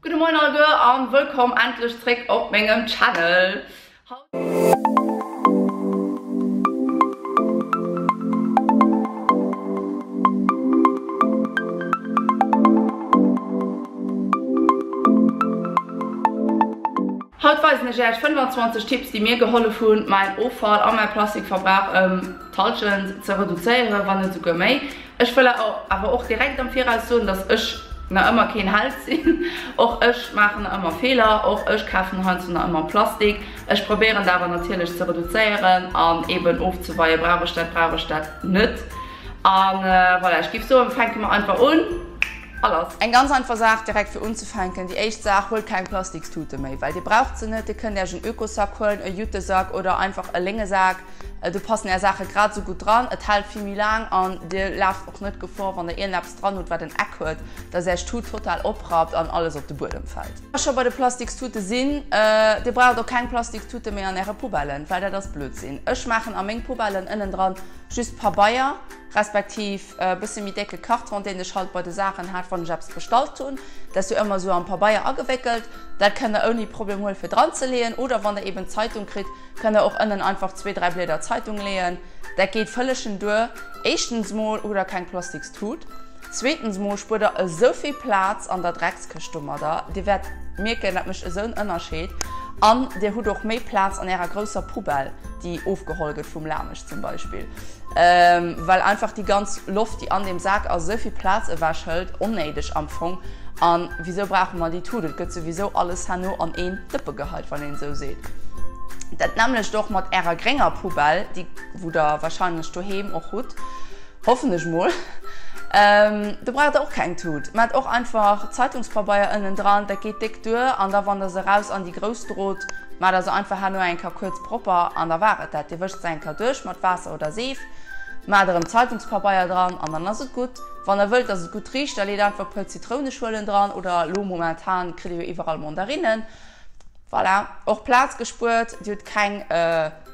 Gudde Moien alleguer an wëllkomm endlech zréck op mengem Channel. Haut weisen ech Äech 25 Tipps déi mir gehollef hunn mäin Offall a mäi Plastikverbrauch ëm d'Hallschent ze reduzéieren, wann net esouguer méi. Ech wëll awer och direkt am Viraus soen, dass ech nach ëmmer keen Held sinn. Och ech maachen nach ëmmer Feeler, och ech kafen heiansdo nach ëmmer Plastik. Ech probéieren dat awer natierlech ze reduzéieren an eben ofzeweien, brauch ech dat, brauch ech dat net. A voilà, ech géif soen, fänke mer einfach un a lass. Eng ganz einfach Saach direkt fir unzefänken, déi éischt Saach, huelt keng Plastikstute méi, well dir braucht se net. Dir kënnt Iech en Ökosak huelen, e Jutesak oder einfach e Léngesak. Do passen är Saache grad esou gutt dran, et hält vill méi laang an dir laaft och net Gefor, wann der iergendeppes dran hutt, wat en Eck huet, dass iech d'Tut total oprappt an alles op de Buedem fält. Wa scho bei de Plastikstute sinn, Dir braucht och keng Plastikstute méi an äre Poubellen, well dat ass Blödsinn. Ech maachen a meng Poubellen ënnendran just Pabeier, respektiv e bësse méi décke Karton, deen ech halt bei de Saachen hat, wann ech eppes bestallt hunn. Dat ass jo ëmmer esou am Pabeier agewéckelt. Dat kënnt der ouni Problem huele fir dran ze leeën oder wann der eben d'Zeitung kritt, Kënnt der och ënnen einfach zwee, dräi Blieder Zeitung leeën. Dat geet vëllegen duer. Éischtens mol hutt der keng plastiks Tut. Zweetens mol spuert der esou vill Plaz an der Dreckskëscht domadder. Dir wäert mierken, dat mécht esou en Ënnerscheed. An dir hutt och méi Plaz an ärer grousser Poubelle, déi ofgeholl gëtt vum Lamesch zum Beispill. Well einfach déi ganz Loft, déi an deem Sak ass, esou vill Plaz ewech hëlt, onnéideg am Fong. A wisou brauche mer déi Tut? Et gëtt souwisou alles herno an een Dëppe geheit, wann een esou seet. Dat nämmlecht och mat ärer grénger Poubelle, déi wou der warscheinlech doheem och hutt, hoffen ech mol. Do braucht der och keng Tut. Maacht och einfach Zeitungspabeier ënnendran, dat geet déck duer. An da wann der se raus an déi grouss drot, maacht der se einfach herno eng Kéier kuerz propper an da war et dat. Dir wëscht se eng Kéier duerch mat Waasser oder Seef, maacht erëm Zeitungspabeier dran an dann ass et gutt. Wann der wëllt, dass et gutt richt, da leet einfach e puer Zitrouneschuelen dran oder elo momentan kritt dir jo iwwerall Mandarinnen. Voilà, och Plaz gespuert. Dir hutt keng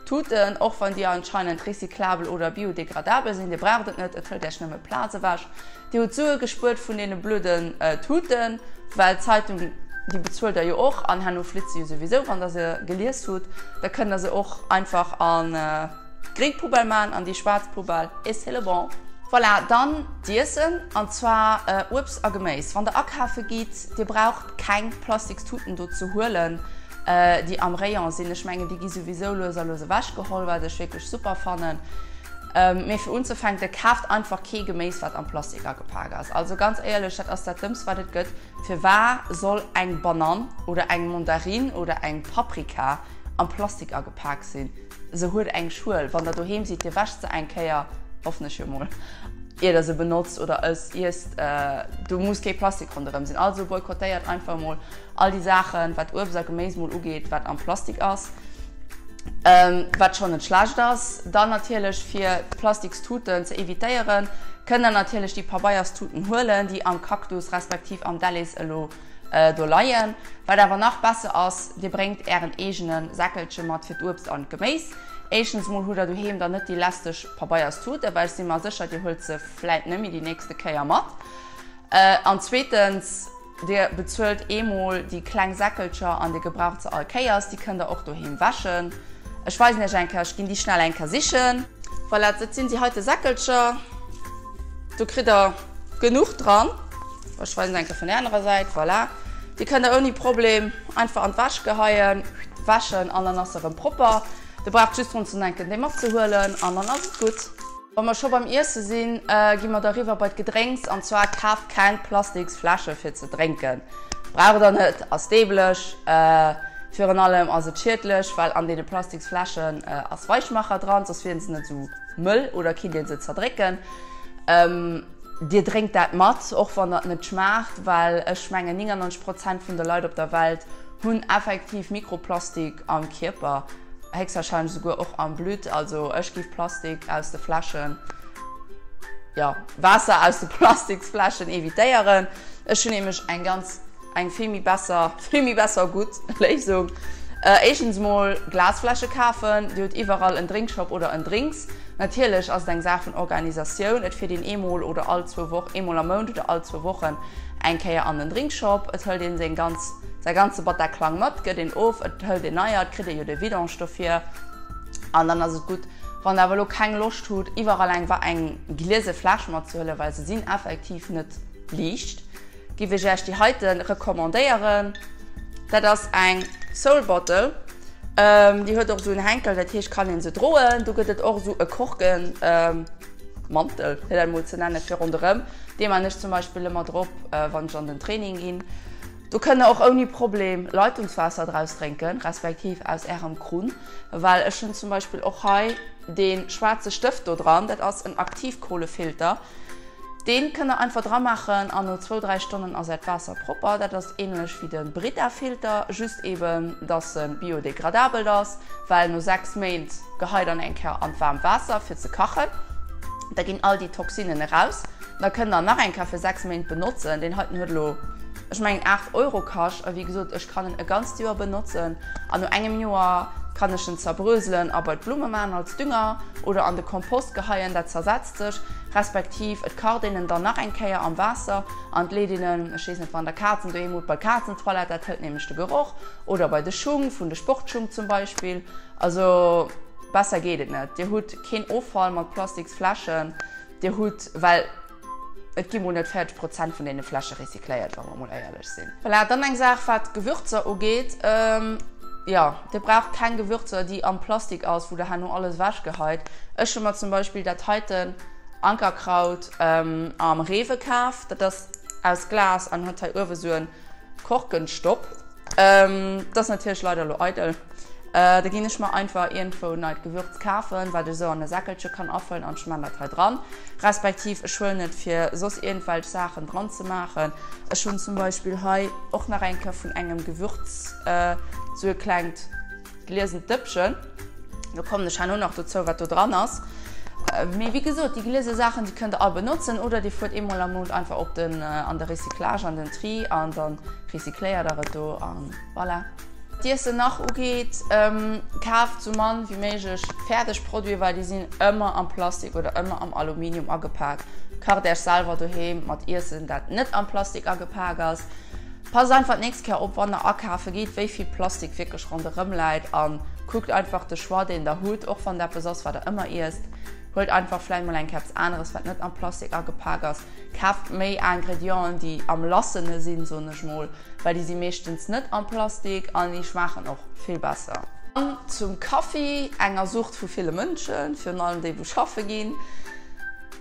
Tuten, och wann déi anscheinend recyclabel oder biodegradabel sinn. Dir braucht et net, et hëlt iech nëmme Plaz ewech. Dir hutt Sue gespuert vun deene blöden Tuten, well d'Zeitung, déi bezuelt der jo och an herno flitt se jo souwisou, wann der se gelies hutt. Da kënnt der se och einfach an d'gréng Poubelle maachen an déi schwaarz Poubelle et c'est le bon. Voilà, dann d'Iessen, an zwar Uebst a Geméis. Wann der akafe gitt, dir braucht keng Plastikstuten do ze huelen, déi am Rayon sinn. Ech mengen, déi gi souwisou lues a lues ewechgeholl, wat ech wierklech super fannen. Mee fir unzefänken, kaaft einfach kee Geméis, wat am Plastik agepak ass. Also ganz éierlech, dat ass dat Dëmmst, wat et gëtt. Firwar soll eng Banann oder eng Mandarine oder eng Paprika am Plastik agepak sinn? Se huet eng Schuel. Wann der doheem sidd, dir wäscht se eng Kéier, hoffen ech jo mol, ier der se benotzt oder ësst, iesst. Do muss kee Plastik ronderëm sinn. Also boykottéiert einfach mol all déi Saachen, wat Uebst a Geméis mol ugeet, wat am Plastik ass. Wat schonn net schlecht ass. Dann natierlech fir d'Plastikstuten ze evitéieren, kënnt der natierlech déi Pabeierstuten huelen, déi am Cactus respektiv am Delhaize elo do leien. Wat awer nach besser ass, dir bréngt ären eegene Säckelche mat fir d'Uebst an d'Geméis. Éischtens mol hutt der doheem dann net déi lästeg Pabeierstute, well ech si mer sécher, dir huelt se vläit net méi déi nächste Kéier mat. An zweetens, dir bezuelt eemol déi kleng Säckelcher an dir gebraucht se all Kéiers. Déi kënnt der och doheem wäschen. Ech weisen iech eng Kéier, ech ginn déi schnell eng Kéier sichen. Voilà, dat sinn déi heite Säckelcher. Do kritt der genuch dran. Ech weisen se eng Kéier vun der anerer Säit. Voilà, déi kënnt der ouni Problem einfach an d'Wäsch geheien, wäschen an dann ass se erëm propper. Dir braucht just drun ze denken, déi matzehuelen an dann ass et gutt. Wa mer scho beim Iesse sinn, gi mer da riwwer bei d'Gedrénks. An zwar kaaft keng plastiks Fläsche fir ze drénken. Braucht der net, ass däblech. Virun allem ass et schiedlech, well an deene plastiks Fläschen ass Weichmacher dran, soss wieren se net esou mëll oder kinnt ee se zerdrécken. Dir drénkt dat mat, och wann der et net schmaacht, well ech mengen 99 Prozent vun de Leit op der Welt hunn effektiv Mikroplastik am Kierper, héchstwahrscheinlech esouguer och am Blutt. Also ech giff Plastik aus de Fläschen, jo Waasser aus de Plastiksfläschen evitéieren. Ech hunn nämlech eng ganz, eng vill méi besser, vill méi besser gutt Léisung. Éischtens mol Glasfläsche kafen, Dir hutt iwwerall en Drinkshop oder en Drinks. Natierlech ass et eng Saach vun Organisatioun, et fiert een eemol oder all zwou Woch, eemol am Mount oder all zwou Wochen. Eng Kéier an den Drinkshop, et hëlt een seng ganz, säi ganze Bataclan mat, gëtt een of, et hëlt een neier, et kritt ee jo de Vidange dofir an dann ass et gutt. Wann der awer elo keng Loscht hutt iwwerall eng eng gliese Fläsch matzehuelen, well se sinn effektiv net liicht, giff ech iech déi heite recommandéieren. Dat ass eng Soul Bottle, déi huet och esou en Henkel, dat heescht kann een se droen. Do gëtt et och esou e Korken. Mantel, fir dat emol ze nennen, fir ronderëm. Dee man ech zum Beispill ëmmer drop, wann ech an den Training ginn. Do kënnt der och ouni Problem Leitungswaasser draus drénken, respektiv aus ärem Krunn, well ech hunn zum Beispill och hei dee schwaarze Stëft do dran, dat ass en Aktivkohlefilter. Deen kënnt der einfach dra maachen an no zwou, 3 Stonnen ass äert Waasser propper. Dat ass ähnlech wéi de Brita-Filter, just eben dass e biodegradabel ass, well no 6 Méint geheit an eng Kéier an d'waarmt Waasser fir ze kachen. Da ginn all déi Toxinen eraus. Da kënnt der nach eng Kéier fir 6 Méint benotzen. Deen heiten huet elo, ech mengen 8 Euro kascht a wéi gesot ech kann en e ganzt Joer benotzen an no engem Joer kann ech en zerbröselen a bei d'Blumme maachen als Dünger oder an de Kompost geheien, dat zersetzt sech, respektiv et kacht een en dann nach eng Kéier am Waasser an et leet een en, ech weess net, wann der Kazen doheem hutt, bei d'Kazentoilette, dat hëlt nämlech de Geroch, oder bei de Schung vun de Sportschung zum Beispill. Also besser geet et net. Dir hutt keen Offall mat Plastiksfläschen, dir hutt, well et gi mol net 40 Prozent vun deene Fläsche recycléiert, wa mer mol éierlech sinn. Voilà, dann eng Saach wat d'Gewürzer ugeet, jo, Dir braucht keng Gewürzer déi am Plastik ass, wou der herno alles ewech geheit. Ech hu mer zum Beispill dat heiten Ankerkraut am Rewe kaf, dat ass aus Glas an huet hei uewe sou e Korkenstopp. Dat ass natierlech leider elo eidel. Da ginn ech mer einfach iergendwou neit Gewürz kafen, wat ech esou an e Säckelche kann afëllen an ech man dat hei dran. Respektiv ech huelen et fir soss iergendwelch Saachen dran ze maachen. Ech hunn zum Beispill hei och nach eng Kéier vun engem Gewürz esou e klengt gliesent Dëppchen. Do kommen ech herno nach dozou, wat do dran ass. Mee wéi gesot, déi gliese Saachen, déi kënnt der all benotzen oder dir fuert eemol am Mount einfach op den, an de Recyclage, an den Tri an da recycléiert der et do a voilà. D'Iessen nach ugeet, kaaft sou mann wéi méiglech fäerdeg Produiten, well déi sinn ëmmer am Plastik oder ëmmer am Aluminium agepak. Kacht Äech selwer doheem mat Iessen, dat net am Plastik agepak ass. Passt einfach d'nächst Kéier op, wann der akafe gitt, wéi vill Plastik wierklech ronderëm läit a kuckt einfach de Choix, deen der hutt, och wann et eppes ass, wat der ëmmer iesst. Huelt einfach vläicht mol eng Kéier eppes aneres, wat net am Plastik agepak ass. Kaaft méi Ingredienten, déi am Lassene sinn, soen ech mol. Well déi si meeschtens net am Plastik an déi schmaachen och vill besser. Dann zum Kaffi, enger Sucht vu ville Mënschen, virun allem déi wou schaffe ginn.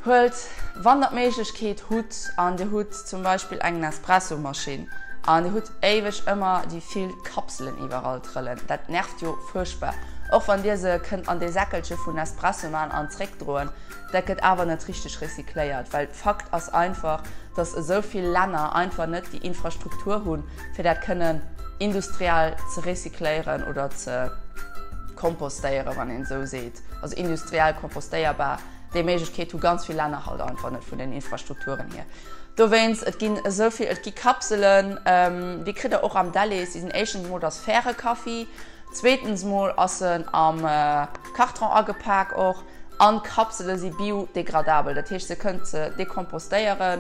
Huelt, wann der d'Méiglechkeet hutt an dir hutt zum Beispill eng Nespresso-Maschinn an dir hutt éiweg ëmmer déi vill Kapselen iwwerall trëllen, dat nervt jo fuerchtbar, och wann dir se kënnt an dee Säckelche vun Nespresso man an zréckdroen, Dat gëtt awer net richteg recycléiert, well Fakt ass einfach, dass esou vill Länner einfach net déi Infrastruktur hunn, fir dat kënnen industriell ze recycléieren oder ze kompostéieren, wann een esou seet, also industriell kompostéierbar. Déi Méiglechkeet hu ganz vill Länner halt einfach net vun den Infrastrukturen hier. Dowéinst, et ginn esou vill, et gi Kapselen, déi kritt Der och am Delhaize, déi sinn éischtens emol, dat ass faire Kaffi, zweetens emol ass en am Karton agepak och, An d'Kapsele si biodegradabel, dat heescht se kënnt ze dekompostéieren.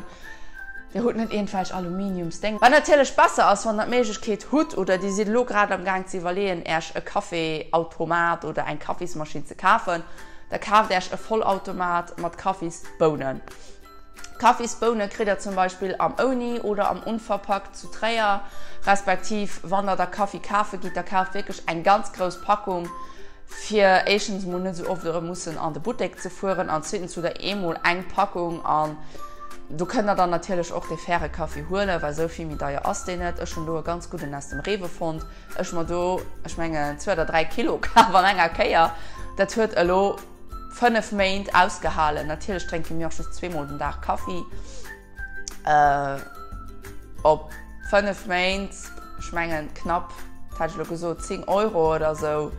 Dir hutt net iergendwelch Aluminiumsdéng. Wat natierlech besser ass, wann der d'Méiglechkeet hutt oder dir sidd elo grad am Gaang ze iwwerleeën Äech e Café-Automat oder eng Kaffismaschinn ze kafen, da kaaft Äech e Vollautomat mat Kaffisbounen. Kaffisboune kritt der zum Beispill am Ouni oder am Unverpackt zu Tréier, respektiv wann der da Kaffi kafe gitt, da kaaft wierklech eng ganz grouss Packung, fir éischtens emol net esou oft erëm mussen an de Buttek ze fueren an zweetens hutt der eemol eng Packung an do kënnt der dann natierlech och dee faire Kaffi huelen, well esou vill méi deier ass deen net. Ech hunn do e ganz gudden aus dem Rewe fonnt. Ech hu mer do, ech mengen, zwee oder dräi Kilo kaf an enger Kéier. Dat huet elo 5 Méint ausgehalen. Natierlech drénke mir och just zweemol den Dag Kaffi. Op 5 Méint, ech mengen knapp, wat hat ech elo gesot, 10 Euro oder esou,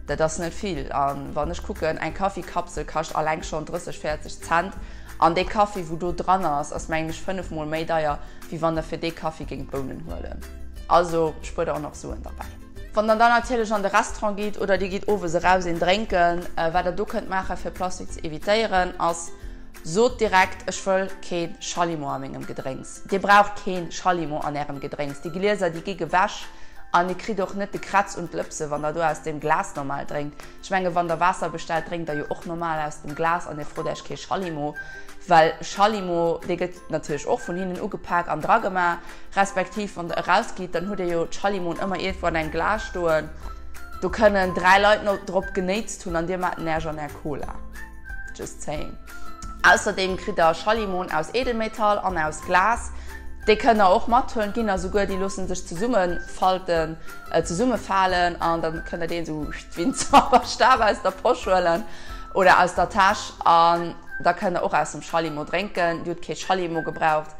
dat ass net vill. A wann ech kucken, eng Kaffikapsel kascht alleng schonn 30, 40 Cent. An dee Kaffi, wou do dran ass, ass mengen ech 5 mol méi deier, wéi wann der fir dee Kaffi géingt Bounen huelen. Also spuert der och nach Suen derbäi. Wann der dann natierlech an de Restaurant gitt oder dir gitt owes eraus een drénken, wat der do kënnt maachen, fir Plastik ze evitéieren, ass. Sot direkt, Ech wëll kee Schallimo a mengem Gedrénks. Dir braucht kee Schallimo an ärem Gedrénks. Déi Glieser, déi gi gewäsch an dir kritt och net de Krätz un d'Lëpse wann der do aus dem Glas normal drénkt. Ech menge wann der Waasser bestellt, drénkt der jo och normal aus dem Glas an dir frot iech kee Schallimo, well Schallimo, dee gëtt natierlech och vun hinnen ugepak an dragemaach, respektiv wann der erausgitt, dann hutt dir jo d'Schallimoen ëmmer iergendwou an engem Glas stoen. Do kënnen 3 Leit drop genéitzt hunn an dir maacht en Äerch an är Cola. Just saying. Ausserdeem kritt der Schallimon aus Edelmetall an aus Glas. Déi kënnt der och mathuelen. Ginn der souguer, déi loossen sech zesummefalten, zesummefalen an dann kënnt der deen esou wéi en Zauberstab aus der Posch huelen oder aus der Täsch an da kënnt der och aus dem Schallimo drénken. Dir hutt kee Schallimo gebraucht,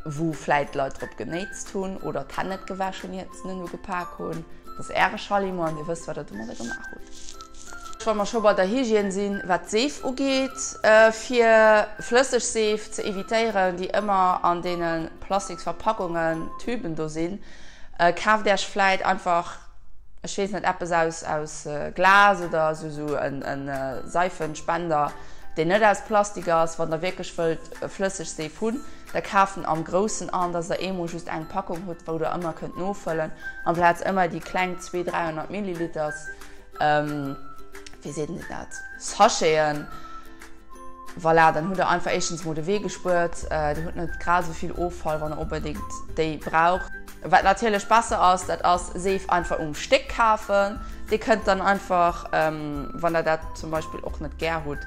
wou vläit Leit drop genéitzt hunn oder d'Hänn net gewäsch hunn, iert se en ugepak hunn. Dat ass äre Schallimo an dir wësst, wat der domadder gemaach hutt. Wa mer scho bei der Hygiène sinn, wat d'Seef ugeet, fir flësseg Seef ze evitéieren, déi ëmmer an deene Plastiksverpackungen, Tüben do sinn, kaaft Äech vläit einfach, ech weess net, eppes aus aus Glas oder esou esou e Seifenspender, deen net aus Plastik ass. Wann Der wierklech wëllt flësseg Seef hunn, da kaaft en am Groussen an, dass Der eemol just eng Packung hutt, wou Der ëmmer kënnt nofëllen, amplaz ëmmer déi kleng zwee, 300 Milliliters. Wéi seet een dat, Sacheten, voilà, dann hutt der einfach éischtens mol de Wee gespuert, dir hutt net grad esou vill Offall, wann der onbedéngt déi braucht. Wat natierlech besser ass, dat ass Seef einfach um Stéck kafen. Dir kënnt dann einfach, wann der dat zum Beispill och net gär hutt,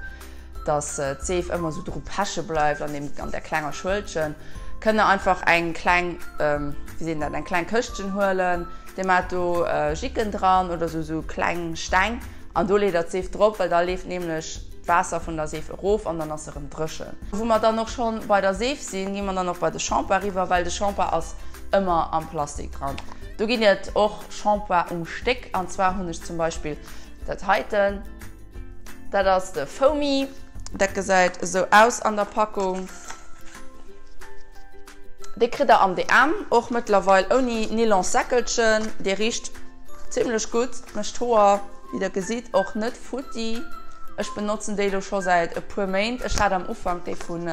dass d'Seef ëmmer esou dru peche bleift an deem, an där klenger Schuelchen, kënnt der einfach eng kleng, wéi seet een dat, eng kleng Këschtchen huelen, dir maacht do Jicken dran oder esou, esou kleng Steng an do leet der d'Seef drop, well da leeft nämlech d'Waasser vun der Seef erof an dann ass se erëm dréchen. Wou mer dann och schonn bei der Seef sinn, gi mer dann och bei de Shampoing eriwwer, well de Shampoing ass ëmmer am Plastik dran. Do ginn et och Shampoing um Stéck an zwar hunn ech zum Beispill dat heiten. Dat ass de Foamy. Dat gesäit esou aus an der Packung. Dee kritt der am DM, och mëttlerweil ouni Nylonsäckelchen. Dee richt zimlech gutt, mécht d'Hoer, wéi der gesitt, och net futti. Ech benotzen déi elo scho säit e puer Méint. Ech hat am Ufank déi vun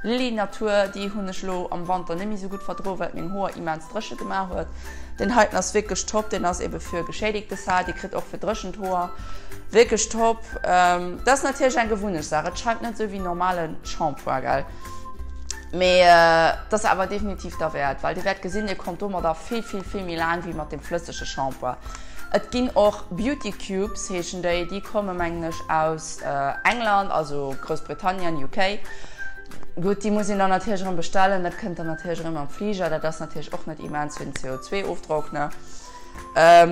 Lily Natur, déi hunn ech lo am Wanter net méi sou gutt verdroen, well et meng Hoer immens dréche gemaach huet. Deen heiten ass wierklech top, deen ass ebe fir geschädigtes Haar, Dir kritt och fir dréchent Hoer, wierklech top. Dat ass natierlech eng Gewunnechtsaach, et schaimt net sou wéi normale Shampoing, gell, mee et ass awer definitiv derwäert, well Dir wäert gesinn, Dir kommt domadder vill, vill, vill méi laang wéi mat dem flëssege Shampoing. Et ginn och Beauty Cubes heeschen déi, déi komme mengen ech aus England, also Groussbritannien, UK. Gutt, déi muss een dann natierlech erëm bestellen, dat kënnt dann natierlech erëm am Fliger, dat ass natierlech och net immens fir den CO2-Ofdrock, ne?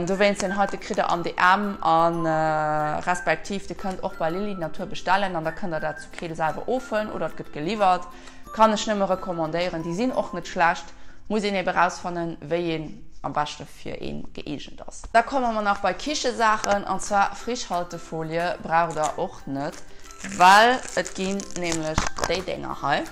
Dowéinst deen heite kritt der am DM a respektiv dir kënnt och bei Lily Natur bestellen an da kënnt der dat zu Keel selwer ofhuelen oder et gëtt geliwwert. Kann ech nëmme recommandéieren, déi sinn och net schlecht, muss een ebe rausfannen, wéi een am beschte fir een gëeegent ass. Da komme mer nach bei Kichesaachen, an zwar Frischhaltefolie braucht der och net, well et ginn nämlech déi Dénger hei.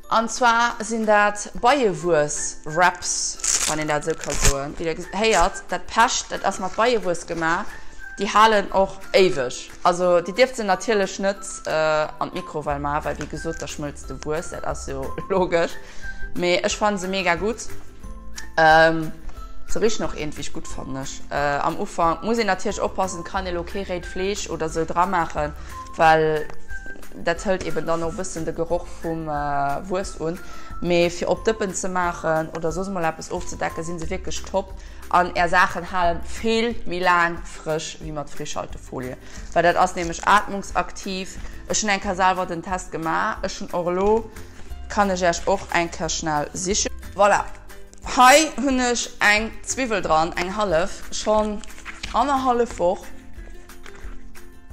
An zwar sinn dat Beiewuess-Wraps, wann een dat esou ka soen. Wéi der héiert, dat Pecht, dat ass mat Beiewuess gemaach, déi halen och éiweg. Also dir dierft se natierlech net an d'Mikrowell maachen, well wéi gesot, da schmëlzt de Wuess, dat ass jo logesch. Mee ech fannen se mega gutt. Se richen och iergendwéi gutt fannen ech. Am Ufank muss een natierlech oppassen, kann ee lo kee réit Fleesch oder sou dra maachen, well dat hëlt eben dann och e bëssen de Geroch vum Wuess un. Mee fir op Dëppen ze maachen oder soss mol eppes ofzedecken, si se wierklech top. An är Saachen halen vill méi laang frësch wéi mat Frischhaltefolie, well dat ass nämlech atmungsaktiv. Ech hunn eng Kéier selwer den Test gemaach. Ech hunn och elo, kann ech äech och eng Kéier schnell sichen. Voilà, hei hunn ech eng Zwiwwel dran, eng hallef, schonn annerhallef Woch.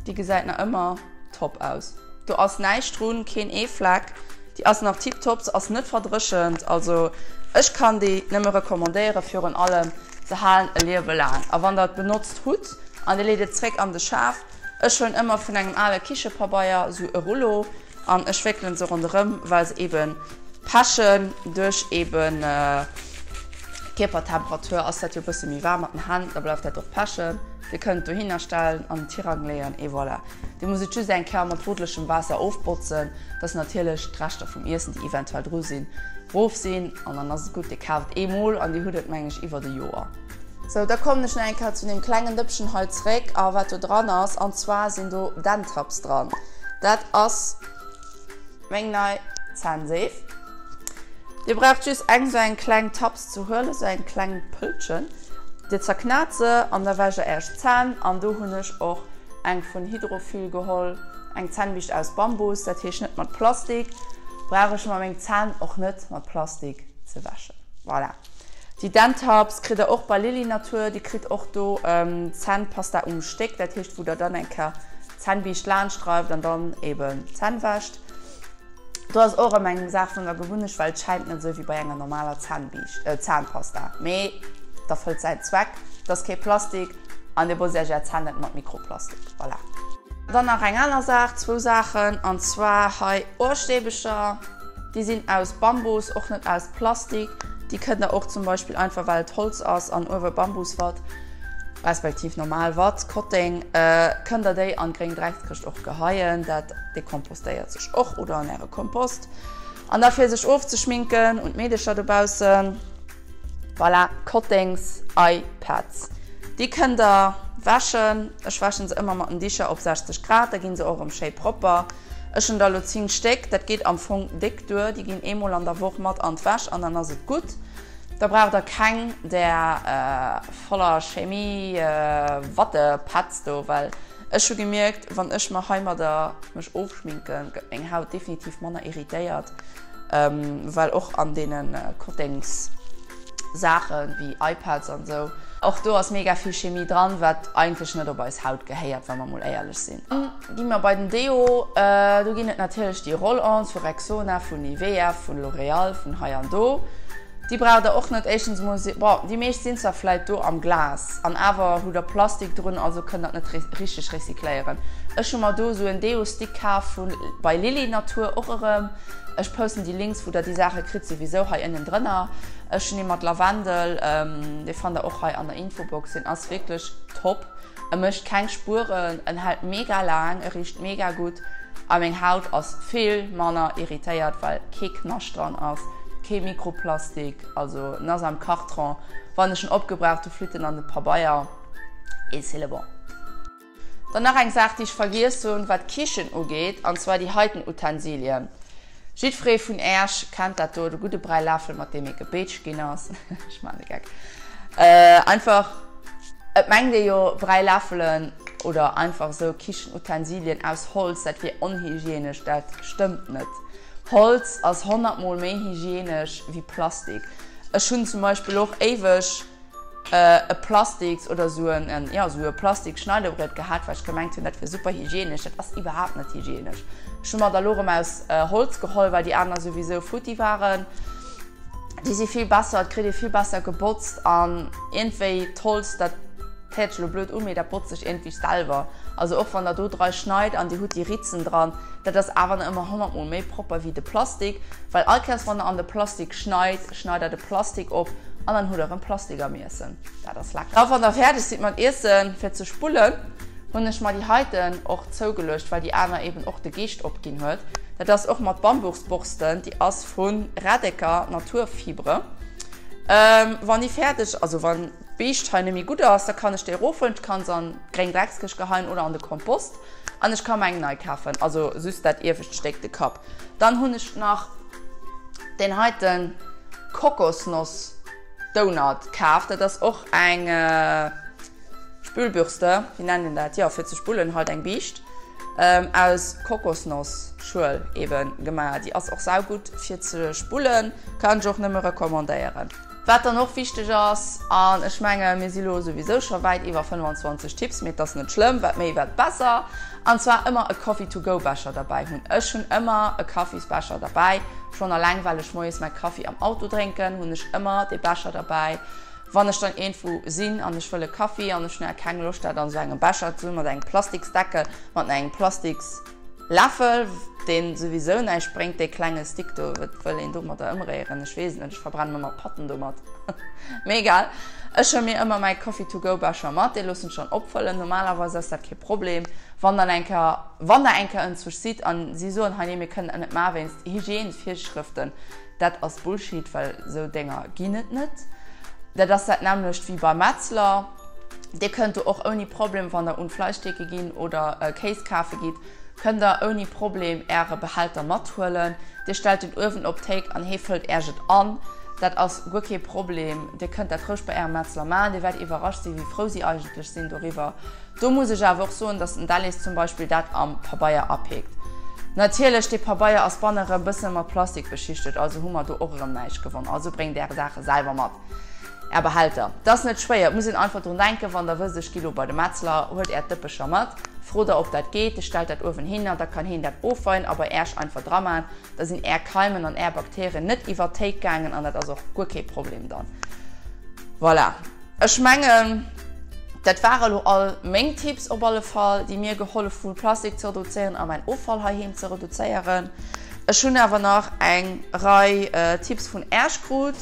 Déi gesäit nach ëmmer top aus. Do ass näischt drun, keen Eefleck, déi ass nach tiptop, se ass net verdréchent. Also ech kann déi nëmme recommandéieren, virun allem se halen e Liewe laang. A wann der et benotzt hutt an dir leet et zréck an de Schaf, ech huelen ëmmer vun engem ale Kichepabeier esou e Rullo an ech wéckelen se ronderëm, well se eben pechen duerch eben. Kierpertemperatur ass dat jo e bësse méi waarm mat den Hänn, da bleift dat och pechen. Dir kënnt et dohinner stellen, an den Tirang leeën et voilà. Dir musst et just eng Kéier mat bruddelechem Waasser ofbotzen, dass natierlech d'Reschter vum Iessen, déi eventuell dru sinn, rof sinn an dann ass et gutt. Dir kaaft et eemol an dir hutt et, meng ech, iwwert e Joer. Sou, da kommen ech nach eng Kéier zu deem klengen Dëppchen hei zréck a wat do dran ass. An zwar sinn do Denttabs dran. Dat ass meng nei Zännseef. Dir braucht just eng sou eng kleng Tabs ze huelen, sou eng kleng Pëllchen. Dir zerknat se an da wäscht der Äech d'Zänn. An do hunn ech och eng vun Hydrophil geholl, eng Zännbiischt aus Bambus, dat heescht net mat Plastik. Brauch ech mer meng Zänn och net mat Plastik ze wäschen. Voilà. Déi Denttabs kritt der och bei Lily Natur. Dir kritt och do Zännpasta um Stéck, dat heescht wou der dann eng Kéier d'Zännbiischt laanscht reift an dann eben d'Zänn wäscht. Do ass och erëm eng Saach vun der Gewunnecht, well et schäimt net esou wéi bei enger normaler Zännbiischt, Zahnpasta, mee et erfëllt säin Zweck, et ass kee Plastik an dir botzt iech är Zänn net mat Mikroplastik. Voilà. Dann nach eng aner Saach, zwou Saachen, an zwar hei Ohrstäbecher, déi sinn aus Bambus, och net aus Plastik. Déi kënnt der och zum Beispill einfach, well et Holz ass an uewe Bambuswatt, respektiv normal Watt, Kotteng, kënnt der déi an d'gréng Dreckskëscht och geheien. Dat dekompostéiert sech och oder an äre Kompost. An da fir sech ofzeschminken un d'Meedecher dobaussen, voilà, Kottengs Eye Pads. Déi kënnt der wäschen. Ech wäschen se ëmmer mat den Dicher op 60 Grad, da ginn se och erëm schéi propper. Ech hunn der elo 10 Stéck, dat geet am Fong déck duer. Déi ginn eemol an der Woch mat an d'Wäsch an dann ass et gutt. Da braucht der keng där voller Chemie Wattepads do, well ech hu gemierkt, wann ech mer heimadder mech ofschminken, gëtt meng Haut definitiv manner irritéiert, well och an deene Kottengs Saachen wéi iPads an esou, och do ass mega vill Chemie dran, wat eigentlech net op eis Haut gehéiert, wa mer mol éierlech sinn. Dann gi mer bei den Deo, do ginn et natierlech déi Roll-ons vu Rexona, vun Nivea, vun L'Oréal, vun hei an do. Déi braucht der och net. Éischtens emol si, bon, déi meescht sinn zwar vläit do am Glas an awer hutt der Plastik drun, also kënnt der et net richteg recycléieren. Ech hu mer do esou en Deo-Stick kaf vu bei Lily Natur och erëm. Ech posten déi Links wou der déi Saache kritt souwisou hei ënnendrënner. Ech hunn ee mat Lavendel, dee fannt der och hei an der Infobox. Deen ass wierklech top. E mécht keng Spueren, en hält mega laang, e richt mega gutt a meng Haut ass vill manner irritéiert well kee Knascht dran ass, kee Mikroplastik. Also en ass am Kartron, wann ech en opgebraucht hu flitt en an de Pabeier et c'est le bon. Dann nach eng Saach, déi ech vergiess hunn, wat d'Kichen ugeet, an zwar déi heiten Utensilien. Jiddweree vun Äerch kennt dat do, de gudde Bräiläffel, mat deem ee gebeetscht ginn ass. Ech maachen de Geck. Einfach, et mengt ee jo, Bräiläffelen oder einfach esou Kichenutensilien aus Holz, dat wier onhygienesch. Dat stëmmt net. Holz ass honnertmol méi hygienesch wéi Plastik. Ech hunn zum Beispill och éiweg e Plastiks oder sou en, jo, sou e Plastiks-Schneidebriet gehat, well ech gemengt hunn, dat wier super hygienesch. Dat ass iwwerhaapt net hygienesch. Ech hu mer der elo erëm aus Holz geholl, well déi aner souwisou futti waren. Déi si vill besser, et kritt ee vill besser gebotzt an iergendwéi d'Holz, dat héiert sech elo blöd u, mee dat botzt sech iergendwéi selwer. Also och wann der do drai schneit an dir hutt déi Ritzen dran, dat ass awer nach ëmmer honnertmol méi propper wéi de Plastik, well all Kéiers wann der an de Plastik schneit, schneit der de Plastik op an dann hutt der erëm Plastik am Iessen. Dat ass lecker. A wann der fäerdeg sidd mat Iessen, fir ze spullen, hunn ech mer déi heiten och zougeluecht, well déi aner eben och de Geescht opginn huet. Dat ass och mat Bambusborsten, déi ass vu Redeker Naturfibre. Wann déi fäerdeg, also wann d'Biischt hei net méi gutt ass, da kann ech déi erofhuelen, ech kann se an d'gréng Dreckskëscht geheien oder an de Kompost an ech ka mer eng nei kafen, also just dat iewescht Stéck, de Kapp. Dann hunn ech nach deen heiten Kokosnoss Donut kaf, dat ass och eng Spülbürste, wéi nennt een dat, jo fir ze spullen halt, eng Biischt aus Kokosnoss Schuel eben gemaach, déi ass och saugutt fir ze spullen, kann ech och nëmme recommandéieren. Wat dann och wichteg ass, an ech menge mir si lo souwisou scho wäit iwwer 25 Tipps, mee et ass net schlëmm, wat méi wat besser, an zwar ëmmer e Coffee to go Becher derbäi hunn. Ech hunn ëmmer e Kaffisbecher derbäi, schonn alleng well ech moies mäi Kaffi am Auto drénken, hunn ech ëmmer dee Becher derbäi. Wann ech dann iergendwou sinn an ech wëll e Kaffi an ech hunn awer keng Loscht dat an esou engem Becher ze hunn, mat engem Plastiksdeckel, mat engem Plastiks. Läffel, deen souwisou näischt bréngt, dee klenge Stick do, wat wëll een domadder ëmréieren, ech weess et net, ech verbrennen ëmmer d'Patten domat, mee egal. Ech huele mir ëmmer mäi Coffee to go Becher mat, dee loossen ech dann opfëllen, normalerweis ass dat kee Problem, wann dann eng Kéier, wann der eng Kéier enzwousch sidd an si soen, hei nee mir kënnen dat net maachen wéinst Hygiènesvirschrëften, dat ass Bullshit, well esou Dénger ginn et net. Dat ass dat nämmlecht wéi beim Metzler. Dir kënnt do och ouni Problem, wann der un d'Fleischtheke ginn oder Kéis kafe gitt, kënnt der ouni Problem äre Behälter mathuelen. Dir stellt en uewen op d'Théik an hee fëllt äerch et an. Dat ass guer kee Problem. Dir kënnt dat roueg bei ärem Metzler maachen. Dir wäert iwwerrascht sinn, wéi frou si eigentlech sinn doriwwer. Do muss ech awer och soen, dass den Delhaize zum Beispill dat am Pabeier apeekt. Natierlech, dee Pabeier ass banne rëm bësse mat Plastik beschichtet, also hu mer do och erëm näischt gewonn. Also bréngt är Saache selwer mat. Är Behälter. Dat ass net schwéier, et muss een einfach drun denken, wann der wësst, ech gi lo bei de Metzler, huelt äert Dëppecher mat, frot der ob dat geet, stellt dat uewen hin an da kann heen dat ofweien a bei äerch einfach dramaan, da sinn är Keimen an är Bakterien net iwwert d'Théik gaangen an dat ass och guer kee Problem dann. Voilà, ech mengen dat ware lo all meng Tipps op alle Fall, déi mir gehollef hunn Plastik ze reduzéieren a mäin Offall heiheem ze reduzéieren. Ech hunn awer nach eng Rei Tipps vun äerch krut.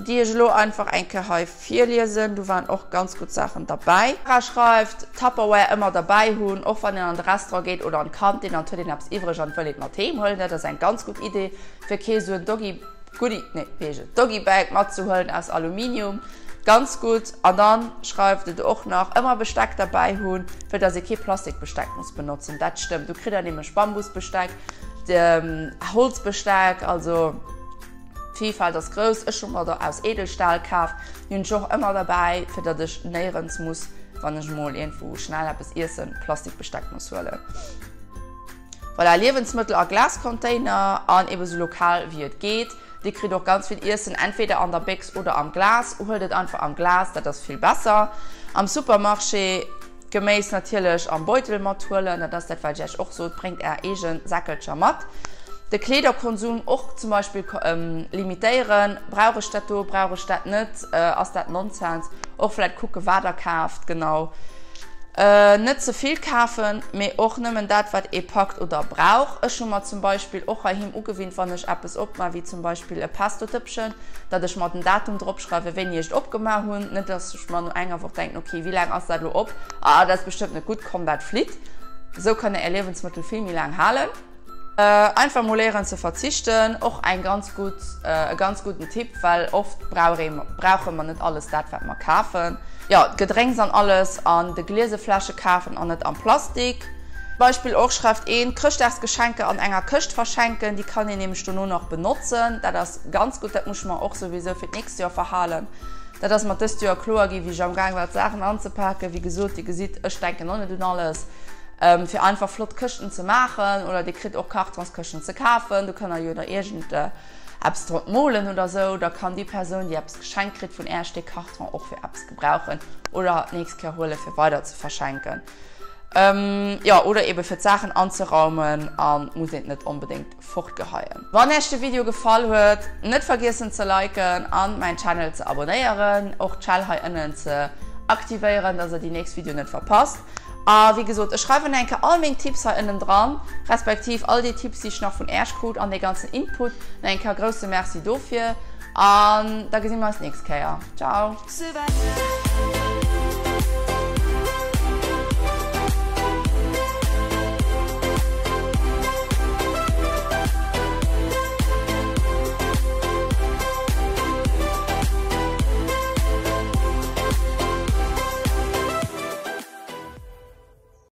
Déi ech elo einfach eng Kéier hei virliesen. Do waren och ganz gutt Saachen derbäi. Sarah schreift, Tupperware ëmmer derbäi hunn, och wann een an de Restaurant geet oder an d'Kantin an et huet een eppes iwwreg an et wëll een et mat heem huelen. Dat ass eng ganz gutt Idee, fir kee sou en Doggy Goodie, nee, wéi heescht et, Doggy Bag matzehuelen aus Aluminium. Ganz gutt. An dann schreift et och nach, ëmmer Besteck derbäi hunn, fir dass ee kee Plastikbesteck muss benotzen. Dat stëmmt, do kritt der nämlech Bambusbesteck, Holzbesteck, also. D'Villfalt ass grouss, ech hu mer der aus Edelstahl kaf, déi hunn ech och ëmmer derbäi, fir datt ech néierens muss, wann ech mol iergendwou schnell eppes iessen, Plastikbesteck muss huelen. Voilà, Liewensmëttel a Glascontainer an ebe sou lokal wéi et geet. Dir kritt och ganz vill Iessen entweder an der Béchs oder am Glas. Huelt et einfach am Glas, dat ass vill besser. Am Supermarché. D'Geméis natierlech am Beutel mathuelen, dat ass dat wat ech iech och sot, bréngt är eegen Säckelcher mat. De Kleederkonsum och zum Beispill limitéieren, brauch ech dat do, brauch ech dat net, ass dat Nonsens? Och vläit kucke wat der kaaft genau. Net ze vill kafen, mee och nëmmen dat wat ee packt oder brauch. Ech hu mer zum Beispill och heiheem ugewinnt, wann ech eppes opma wéi zum Beispill e Pestodëppchen, datt ech mer den Datum drop schreiwen, wéini ech et opgemaach hunn, net datt ech mer no enger Woch denken, ok, wéi laang ass dat elo op, ah, dat ass bestëmmt net gutt, komm, dat flitt. Esou kann der är Liewensmëttel vill méi laang halen. Einfach mol léieren ze verzichten, och eng ganz gutt, e ganz gudden Tipp, well oft brauch ee, brauche mer net alles dat, wat mer kafen. Jo, d'Gedrénks an alles an de gliese Fläsche kafen an net am Plastik. Beispill och schreift een, Chrëschtdagsgeschenker an enger Këscht verschenken, déi kann een nämlech dono nach benotzen. Dat ass ganz gutt, dat muss ech mer och souwisou fir d'nächst Joer verhalen. Dat ass mer dëst Joer kloer ginn, wéi ech amgaang war d'Saachen anzepaken. Wéi gesot, Dir gesitt, ech denken och net un alles, fir einfach flott Këschten ze maachen. Oder Dir kritt och Kartonskëschten ze kafen, do kënnt der jo da iergend eppes drop molen oder sou. Da kann déi Persoun, déi eppes geschenkt kritt vun Äerch, dee Karton och fir eppes gebrauchen oder d'nächst Kéier huele fir weider ze verschenken. Jo, oder eben fir d'Saachen anzeraumen an muss een et net onbedéngt fortgeheien. Wann Äech de Video gefall huet, net vergiessen ze liken an mäin Channel ze abonnéieren, och d'Schell hei ënnen ze aktivéieren, dass der déi nächst Video net verpasst. A wéi gesot, ech schreiwen eng Kéier all meng Tipps hei ënnen dran, respektiv all déi Tipps déi ech nach vun Äech krut an dee ganzen Input. Nach eng Kéier grousse Merci dofir an da gesi mer eis nächst Kéier. Ciao!